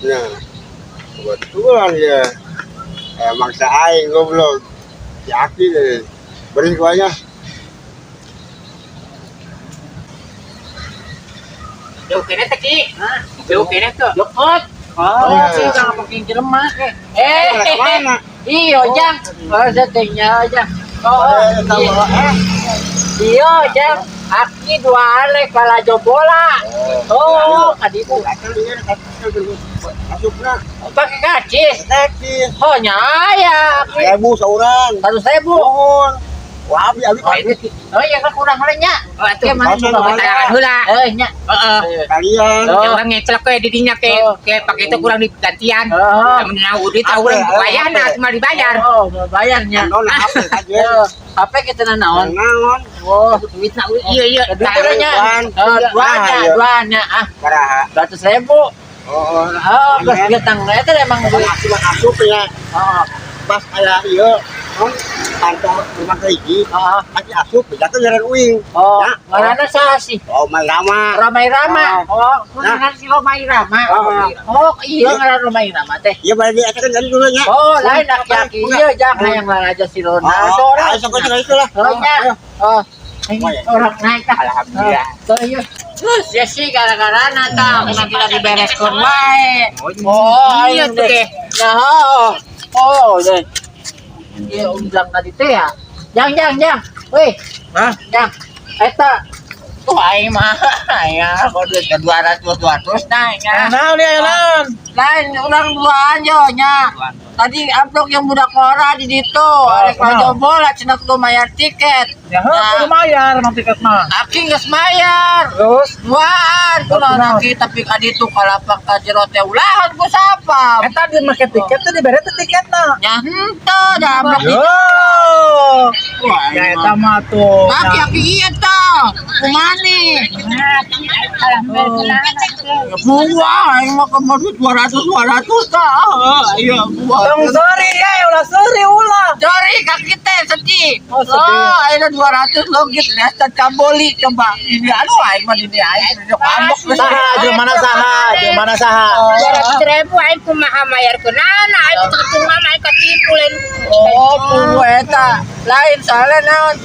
Nah, kebetulan ya. Maksa aing goblok. Yakin deh. Beri kuahnya. Jauh kene teh, Ki. Jauh kene tuh. Deket. Oh, Iya. sih jangan pakai jelema. Eh, Kemana? iya, Jang. Oh, setengnya, Jang. Oh, Eh, tahu, iya. eh. Iya, Jang. Aki dua alek balajo bola. Oh, kaditu. Masukna Pakai karcis. karcis. Oh, nyaya. Aki. 1000 seorang. 1.000. Mohon. Wah, abi abi Oh, itu. Oh iya kan kurang lainnya. Oh, atuh. Oke, mana Pasal juga Tayangan heula. Eh, nya. Heeh. Kalian. Oh. Ya urang ngecelek we di dinya ke Oh. ke pakai itu kurang digantian. Oh. Lamun na duit tahu urang Apa, bayar apa? nah cuma dibayar. Oh, mau bayarnya. Nonton apa aja. Eh, apa kita naon? Naon? Oh, Duitna iya iya. duit nya. Oh, dua Ah, nya, iya. dua nya. Ah, Baraha. 200.000. Oh, Oh, geus getang eta emang duit. Masuk asup ya. Oh, Pas aya ieu non kantor rumah hiji. oh, Pasti asup, jatuh jalan uing. oh. Ya. Ngaranna saha sih? Oh, mai lama. Ramai Rama. Oh, Nah. ngaran si Romai Rama. Oh. Oh, iya ngaran Romai Rama teh. Iya, balik di kan jadi dulu nya. Oh, lain aki-aki. Iya, jangan yang aja si Ronaldo. Oh, ayo sok itu lah. Oh, nya. Oh, ini orang naik ah. Alhamdulillah. Oh, iya. Terus ya sih gara-gara nata kena kita dibereskeun wae. Oh, iya tuh teh. Nah, oh, oh, deh. Iya, undang tadi teh ya. Jang, jang, jang. Weh, Hah? jang. Eta tuh aing mah ya, kok duit ke 200 200 nah nya. Naon ya naon? Lain urang duaan yo nya. Tadi amplok yang budak ora di ditu, arek kenapa? rajo bola cenah kudu bayar tiket. Ya heuh, kudu mayar emang tiket mah. Aki geus mayar. Terus Duaan kunaon Kunaon? aki tapi ka ditu ka lapang ka jero teh ulahan ku sapa. eta di make tiket teh dibere teh tiketna. Nya henteu da amplok Yo. Wah, Ya eta mah tuh. Aki aki iya tah. Kumani? Buah, aing mah kemana duit 200 200 tah. Iya, buah. Tong sorry ya, ulah sorry ulah. Cari kaki teh sedih. Oh, sedih. Oh, ayeuna 200 logit dasar kaboli coba. Ini aduh aing mah ini aing ngambek. Saha jeung mana saha, jeung mana saha. 200.000 aing kumaha mayar kunaon aing teu mah aing katipu lain. Oh, puluh eta. Lain soalnya naon.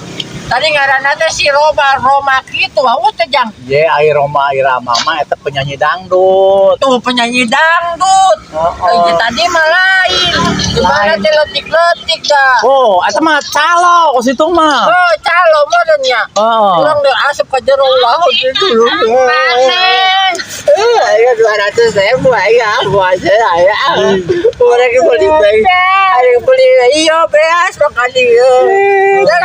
Tadi ngaranna teh si Roma Roma kitu, wah teh jang. Ye ai Roma Irama mah eta penyanyi dangdut. Tuh penyanyi dangdut. Oh, oh. Eh, tadi mah lain. Gimana Lain. teh letik-letik dah. Oh, eta mah calo ke situ mah. Oh, calo modelnya. Oh. Kurang deh asup ke jero laut itu. Eh, ayo 200.000, ayo aku aja, ayo. Orang yang beli beli, ada yang beli, iya beas makan dia. Ya,